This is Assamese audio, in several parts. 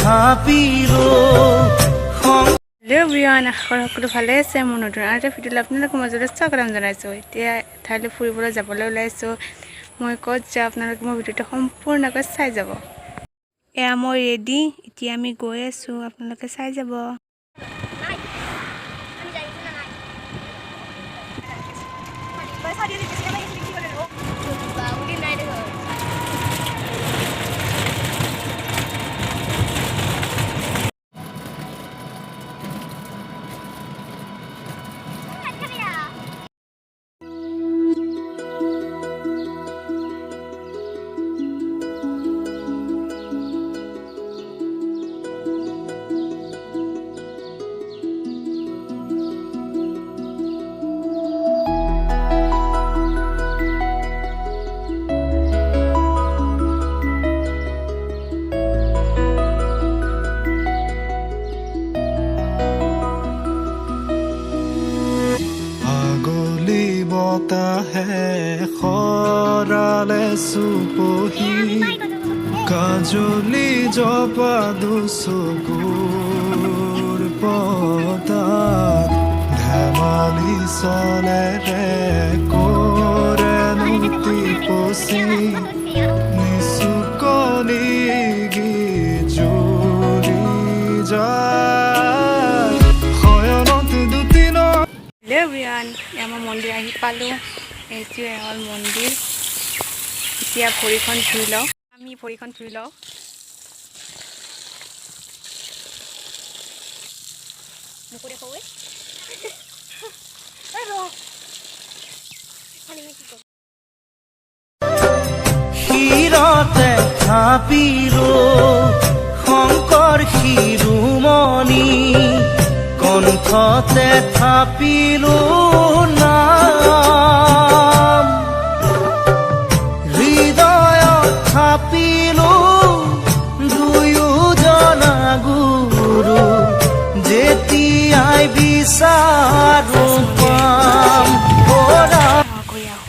থাপিলো। হেল্ল' এভৰিৱান, আশা কৰোঁ সকলো ভালে আছে। মোৰ নতুন আৰু এটা ভিডিঅ'লৈ আপোনালোকৰ মাজলৈ স্বাগতম জনাইছোঁ। এতিয়া এঠাইলৈ ফুৰিবলৈ যাবলৈ ওলাইছোঁ। মই ক'ত যাওঁ, আপোনালোকে মোৰ ভিডিঅ'টো সম্পূৰ্ণকৈ চাই যাব। এয়া মই ৰেডি, এতিয়া আমি গৈ আছোঁ, আপোনালোকে চাই যাব। আগলি বতাহে সৰালে চুপহি, কাজলি জপা দুচকুৰ পতাত ধেমালি চলেৰে কৰে টিপচি নিচুকনি গীত জুৰি যায় শয়নত দুটি। হেল্ল' এভৰিৱান, এয়া মই মন্দিৰ আহি পালোঁ। এইটোৱে হ'ল মন্দিৰ। এতিয়া ভৰিখন ধুই লওঁ, আমি ভৰিখন ধুই লওঁ। শিৰতে থাপিলো শংকৰ শিৰোমণি, কণ্ঠতে থাপিলো নাম, হৃদয়ত থাপিলো দুয়োজনা গুৰু, যেতিয়াই বিচাৰো পাম অ'। সেৱা কৰি আহোঁ।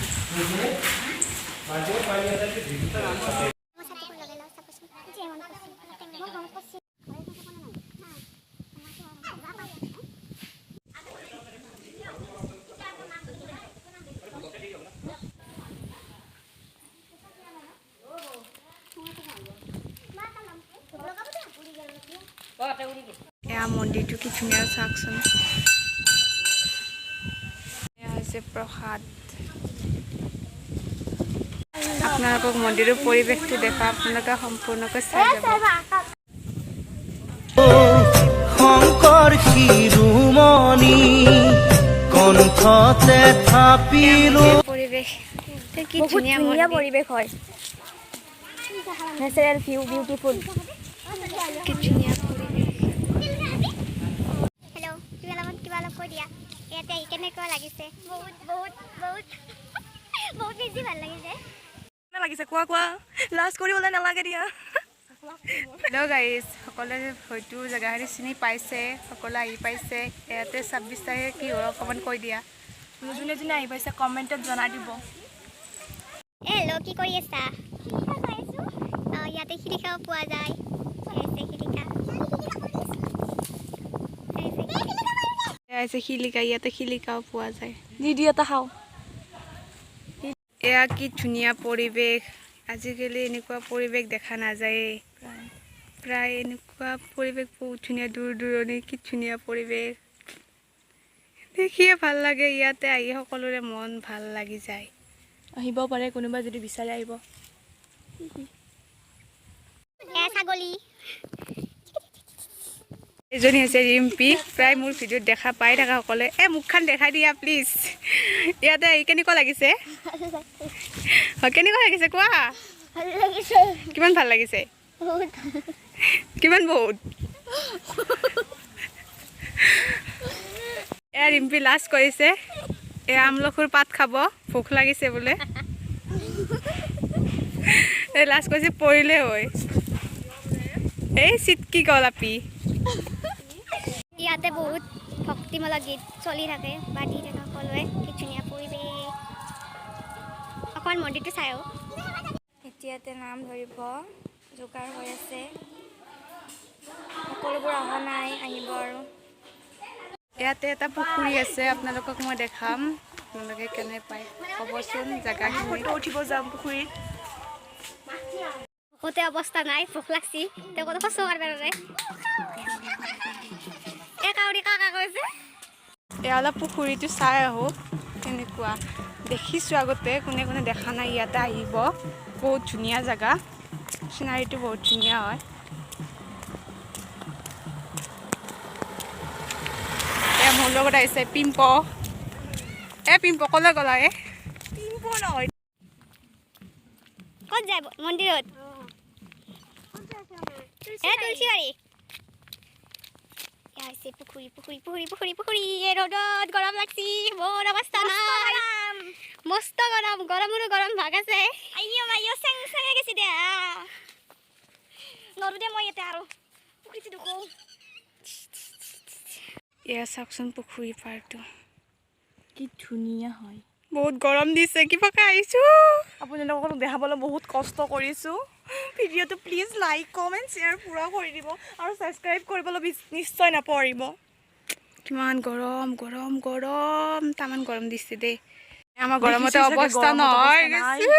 এয়া মন্দিৰটো কি ধুনীয়া চাওকচোন। এয়া হৈছে প্ৰসাদ। আপোনালোকক মন্দিৰৰ পৰিৱেশটো দেখা আপোনালোকে সম্পূৰ্ণকৈ চাই যাব। শংকৰ শিৰোমণি, কণ্ঠতে থাপিলো। পৰিৱেশ কি বহুত ধুনীয়া ধুনীয়া মন্দিৰ। পৰিৱেশ হয়, নেচাৰেল ভিউ, বিউটিফুল। কি ধুনীয়া পৰিৱেশ! হেল্ল', তুমি অলপমান কিবা অলপ কৈ দিয়া, ইয়াতে আহি কেনেকুৱা লাগিছে? বহুত বহুত বহুত বহুত বেছি ভাল লাগিছে। লাগিছে, কোৱা কোৱা, লাজ কৰিবলৈ নালাগে দিয়া। হেল্ল' গাইজ, সকলোৱে হয়তো জেগাখিনি চিনি পাইছে, সকলোৱে আহি পাইছে ইয়াতে। 26 তাৰিখে কি হয় অকণমান কৈ দিয়া। যোনে যোনে আহি পাইছে, কমেণ্টত জনাই দিব। এ হেল্ল', কি কৰি আছা? অঁ, ইয়াতে শিলিখাও পোৱা যায়। এই হৈছে শিলিখা। এই হৈছে। এয়া হৈছে শিলিকা, ইয়াতে শিলিকাও পোৱা যায়। নিদি এটা খাওঁ। এয়া কি ধুনীয়া পৰিৱেশ! আজিকালি এনেকুৱা পৰিৱেশ দেখা নাযায়েই প্ৰায়। এনেকুৱা পৰিৱেশ বহুত ধুনীয়া, দূৰ দূৰণি, কি ধুনীয়া পৰিৱেশ, দেখিয়ে ভাল লাগে। ইয়াতে আহি সকলোৰে মন ভাল লাগি যায়। আহিব পাৰে কোনোবা যদি বিচাৰে, আহিব। এয়া ছাগলী। এজনী হৈছে ৰিম্পী, প্ৰায় মোৰ ভিডিঅ'ত দেখা পাই থকা সকলোৱে। এই মুখখন দেখাই দিয়া প্লিজ। ইয়াতে আহি কেনেকুৱা লাগিছে? হয়, কেনেকুৱা লাগিছে কোৱা। ভাল লাগিছে। কিমান ভাল লাগিছে? বহুত। কিমান বহুত? এয়া ৰিম্পী লাজ কৰিছে। এয়া আমলখুৰ পাত খাব, ভোক লাগিছে বোলে। এই লাজ কৰিছে, পৰিলে হয়। এই চিটকি গ'ল আপি। ইয়াতে বহুত ভক্তিমূলক গীত চলি থাকে বা দি থাকে সকলোৱে। কি ধুনীয়া পৰিৱেশ! অকণমান মন্দিৰটো চাই আহোঁ। এতিয়াতে নাম ধৰিব যোগাৰ হৈ আছে। নাই, আহিব আৰু। ইয়াতে এটা পুখুৰী আছে, আপোনালোকক মই দেখাম। আপোনালোকে কেনে পায় ক'বচোন জেগাখিনি। ফটো উঠিব যাম পুখুৰীত। ভোকতে অৱস্থা নাই, ভোক লাগছি। তেওঁ ক'তো খচো মাৰিব নোৱাৰে। এই কাউৰী কাকা কৈছে। এয়া অলপ পুখুৰীটো চাই আহোঁ কেনেকুৱা। দেখিছোঁ আগতে, কোনে কোনে দেখা নাই ইয়াতে আহিব। বহুত ধুনীয়া জেগা, চিনাৰীটো বহুত ধুনীয়া হয়। এয়া মোৰ লগত আহিছে পিম্প। এ পিম্প, ক'লৈ গ'লা এ? পিম্প নহয়। ক'ত যাব মন্দিৰত? এ তুলসীবাৰী। এয়া হৈছে পুখুৰী, পুখুৰী, পুখুৰী, পুখুৰী, পুখুৰী। এই ৰ'দত গৰম লাগছি, বৰ অৱস্থা নাই, মস্ত গৰম। গৰমৰো গৰম ভাগ আছে। আইঅ মাইঅ, চেং চেঙে গেছি দে। নৰো দে মই ইয়াতে আৰু পুখুৰীটো দেখো। এয়া চাওকচোন পুখুৰী পাৰটো। কি ধুনীয়া হয়। বহুত গৰম দিছে, কিবাকে আহিছোঁ। আপোনালোকক দেখাবলৈ বহুত কষ্ট কৰিছোঁ। ভিডিঅ'টো প্লিজ লাইক, কমেণ্ট, শ্বেয়াৰ পূৰা কৰি দিব আৰু ছাবস্ক্ৰাইব কৰিবলৈ নিশ্চয় নাপাহৰিব। কিমান গৰম, গৰম, গৰম, তামান গৰম দিছে দেই। আমাৰ গৰমতে দেখিছে চাগে, অৱস্থা গৰমত নহয় অৱস্থা নাই। গৈছে।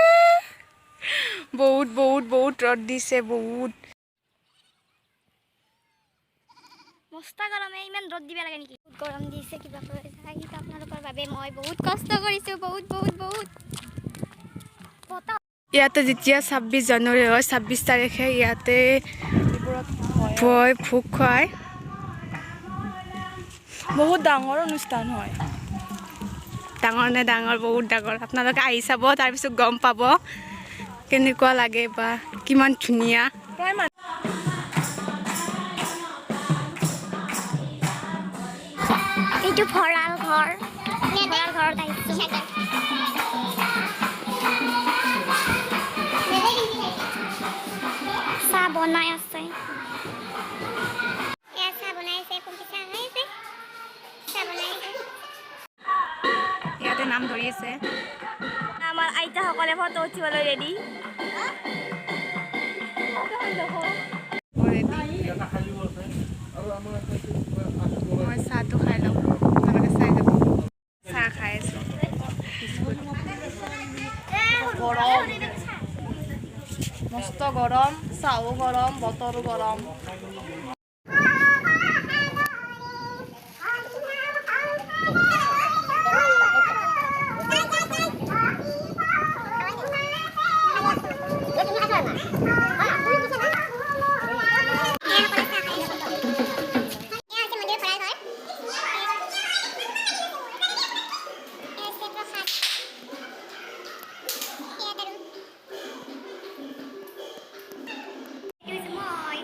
বহুত বহুত বহুত ৰ'দ দিছে, বহুত। মস্ত গৰমে, ইমান ৰ'দ দিব লাগে নেকি? বহুত গৰম দিছে কিবা কৰি। কিন্তু আপোনালোকৰ বাবে মই বহুত কষ্ট কৰিছোঁ, বহুত বহুত বহুত। বতাহ। ইয়াতে যেতিয়া 26 জানুৱাৰী হয়, 26 তাৰিখে ইয়াতে এইবোৰত হয়। ভয় ভোগ খুৱায়। বহুত ডাঙৰ অনুষ্ঠান হয়। ডাঙৰ নে ডাঙৰ, বহুত ডাঙৰ। আপোনালোকে আহি চাব, তাৰপিছত গম পাব কেনেকুৱা লাগে বা কিমান ধুনীয়া। প্ৰায় মানুহ এইটো ভঁৰাল ঘৰ। ভঁৰাল ঘৰত আহিছোঁ। চাহ বনাই আছে। চাহ বনাই আছে, পম্পী চাহ খাই আছে, চাহ বনাই আছে। ইয়াতে নাম ধৰি আছে। আমাৰ আইতাসকলে ফটো উঠিবলৈ ৰেডি। ৰেডি। মই চাহটো খাই লওঁ, আপোনালোকে চাই যাব। চাহ খাই আছোঁ, বিস্কুট। গৰম, মস্ত গৰম। চাহো গৰম, বতৰো গৰম। এয়া হৈছে মন্দিৰৰ ভঁৰাল ঘৰ। এয়া হৈছে প্ৰসাদ। ইয়াত আৰু এইটো হৈছে মই।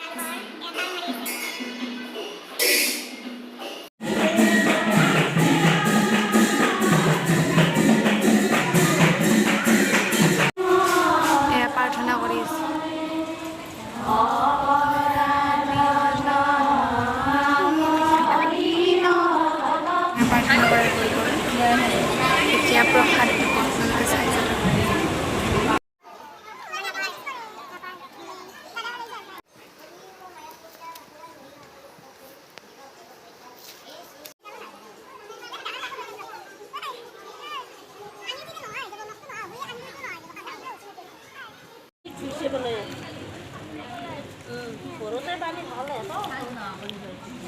ভঁৰাল ঘৰ, এয়া তাল মাৰি আছে। এয়া প্ৰাৰ্থনা কৰি আছে। এয়া প্ৰাৰ্থনা কৰা হৈ গ'ল। এতিয়া প্ৰসাদ দিব, আপোনালোকে চাই যাব।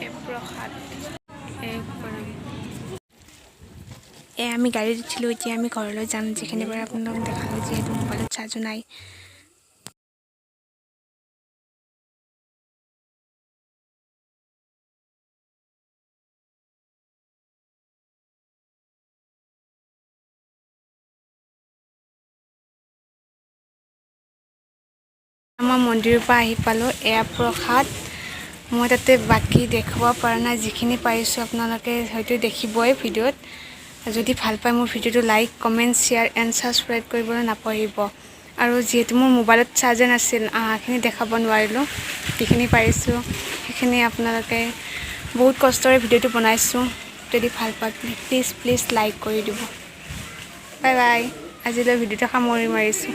এই প্ৰসাদ, এই প্ৰণাম। এ আমি গাড়ীত উঠিলোঁ, এতিয়া আমি ঘৰলৈ যাম। যিখিনি পৰা আপোনালোকক দেখালোঁ, যিহেতু মোবাইলত চাৰ্জো নাই। আমাৰ মন্দিৰৰ পৰা আহি পালোঁ। এয়া প্ৰসাদ। মই তাতে বাকী দেখুৱাব পৰা নাই, যিখিনি পাৰিছোঁ আপোনালোকে হয়তো দেখিবই ভিডিঅ'ত। যদি ভাল পায় মোৰ ভিডিঅ'টো like, comment, share and subscribe কৰিবলৈ নাপাহৰিব। আৰু যিহেতু মোৰ মোবাইলত চাৰ্জে নাছিল, আহাখিনি দেখাব নোৱাৰিলোঁ। যিখিনি পাৰিছোঁ সেইখিনি আপোনালোকে, বহুত কষ্টৰে ভিডিঅ'টো বনাইছোঁ। যদি ভাল পায়, প্লিজ প্লিজ লাইক কৰি দিব। Bye bye. আজিলৈ ভিডিঅ'টো সামৰি মাৰিছোঁ।